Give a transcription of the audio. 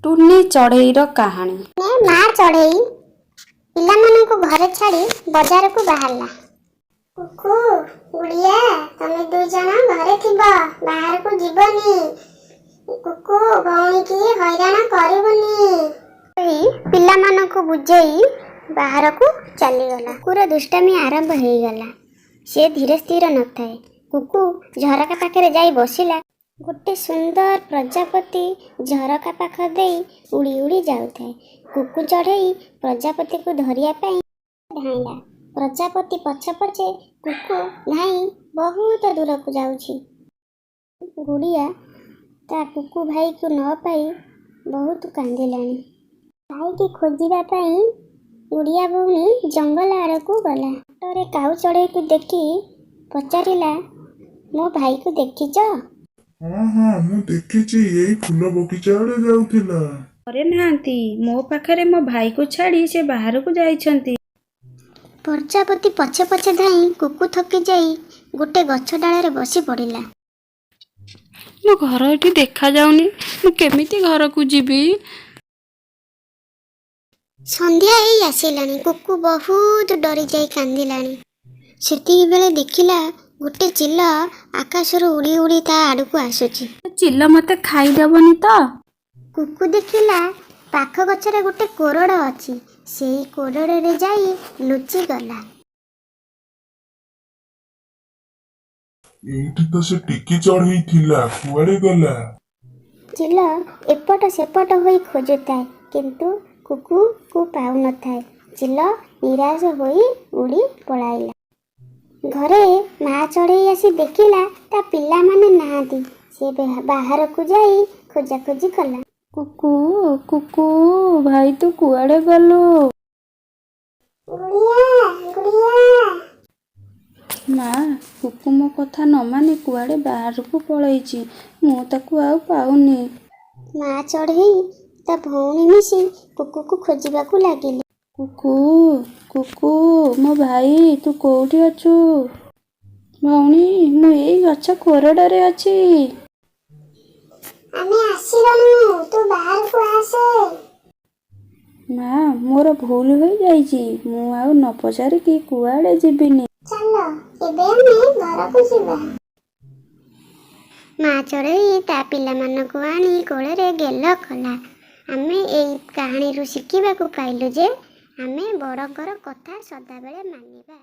ଟୁନି ଚଢ଼େଇର କାହାଣୀ। ମା ଚଢ଼େଇ ପିଲାମାନଙ୍କୁ ଘରେ ଛାଡ଼ି ବଜାରକୁ ବାହାରିଲା। କୁକୁ, ଗୁଡିଆ, ତମେ 2 ଜଣ ଘରେ ଥିବ, ବାହାରକୁ ଯିବନି। କୁକୁ, ଭଉଣୀକି ହଇରାଣ କରିବୁନି। ଏଇ ପିଲାମାନଙ୍କୁ ବୁଝେଇ ବାହାରକୁ ଚାଲିଗଲା। କୁକୁର ଦୁଷ୍ଟାମି ଆରମ୍ଭ ହେଇଗଲା। ସେ ଧୀର ସ୍ଥିର ନଥାଏ। କୁକୁ ଝରକା ପାଖରେ ଯାଇ ବସିଲା। ଗୋଟେ ସୁନ୍ଦର ପ୍ରଜାପତି ଝରକା ପାଖ ଦେଇ ଉଡ଼ି ଉଡ଼ି ଯାଉଥାଏ। କୁକୁ ଚଢ଼େଇ ପ୍ରଜାପତିକୁ ଧରିବା ପାଇଁ ଧାଇଁଲା। ପ୍ରଜାପତି ପଛେ ପଛେ କୁକୁ ଧାଇଁ ବହୁତ ଦୂରକୁ ଯାଉଛି। ଗୁଡିଆ ତା କୁକୁ ଭାଇକୁ ନ ପାଇ ବହୁତ କାନ୍ଦିଲାଣି। ଭାଇକି ଖୋଜିବା ପାଇଁ ଗୁଡିଆ ଭଉଣୀ ଜଙ୍ଗଲ ଆଡ଼କୁ ଗଲା। ବାଟରେ କାଉ ଚଢ଼େଇକୁ ଦେଖି ପଚାରିଲା, ମୋ ଭାଇକୁ ଦେଖିଛ? ହଁ ହଁ, ମୁଁ ଦେଖିଛି, ଏଇ ଫୁଲ ବଗିଚା ଆଡ଼େ ଯାଉଥିଲା। ଘରେ ନାହାନ୍ତି। ମୋ ପାଖରେ ମୋ ଭାଇକୁ ଛାଡ଼ି ସେ ବାହାରକୁ ଯାଇଛନ୍ତି। ପ୍ରଜାପତି ପଛେ ପଛେ ଧାଇଁ କୁକୁ ଥକି ଯାଇ ଗୋଟେ ଗଛ ଡାଳରେ ବସି ପଡ଼ିଲା। ମୋ ଘର ଏଠି ଦେଖାଯାଉନି, ମୁଁ କେମିତି ଘରକୁ ଯିବି? ସନ୍ଧ୍ୟା ହେଇ ଆସିଲାଣି। କୁକୁ ବହୁତ ଡରିଯାଇ କାନ୍ଦିଲାଣି। ସେତିକି ବେଳେ ଦେଖିଲା, ଗୋଟେ ଚିଲ ଆକାଶରୁ ଉଡ଼ି ଉଡ଼ି ତା ଆଡ଼କୁ ଆସୁଛି। ଚିଲ ମତେ ଖାଇଦେବନି ତ? କୁକୁ ଦେଖିଲା, ପାଖ ଗଛରେ ଗୋଟେ କୋରଡ଼ ଅଛି। ସେଇ କୋରଡ଼ରେ ଯାଇ ଲୁଚିଗଲା। ଏଇଠି ତ ସେ ଟିକି ଚଢ଼େଇ ଥିଲା, କୁଆଡ଼େ ଗଲା? ଚିଲ ଏପଟ ସେପଟ ହୋଇ ଖୋଜୁଥାଏ, କିନ୍ତୁ କୁକୁକୁ ପାଉନଥାଏ। ଚିଲ ନିରାଶ ହୋଇ ଉଡ଼ି ପଳାଇଲା। ଘରେ ମା ଚଢ଼େଇ ଆସି ଦେଖିଲା, ତା ପିଲାମାନେ ନାହାନ୍ତି। ସେ ବାହାରକୁ ଯାଇ ଖୋଜାଖୋଜି କଲା। କୁକୁ, କୁକୁ ଭାଇ, ତୁ କୁଆଡ଼େ ଗଲୁ? ଗୁଡିଆ, ଗୁଡିଆ। ମା, କୁକୁ ମୋ କଥା ନ ମାନି କୁଆଡ଼େ ବାହାରକୁ ପଳେଇଛି। ମୁଁ ତାକୁ ଆଉ ପାଉନି। ମା ଚଢ଼େଇ ତା ଭଉଣୀ ମିଶି କୁକୁକୁ ଖୋଜିବାକୁ ଲାଗିଲେ। କୁକୁ, କୁକୁ, ମୋ ଭାଇ, ତୁ କୋଉଠି ଅଛୁ? ଭଉଣୀ, ମୁଁ ଏଇ ଗଛ କୋରଡ଼ରେ ଅଛି। ଆମେ ଆସିଗଲୁ, ତୁ ବାହାରକୁ ଆସେ। ମା, ମୋର ଭୁଲ ହୋଇଯାଇଛି। ମୁଁ ଆଉ ନ ପଚାରିକି କୁଆଡ଼େ ଯିବିନି। ଚାଲ, ଏବେ ଆମେ ଘରକୁ ଯିବା। ମା ଚଢ଼େଇ ତା ପିଲାମାନଙ୍କୁ ଆଣି କୋଳରେ ଗେଲ କଲା। ଆମେ ଏଇ କାହାଣୀରୁ ଶିଖିବାକୁ ପାଇଲୁ ଯେ ଆମେ ବଡ଼ଙ୍କର କଥା ସଦାବେଳେ ମାନିବା।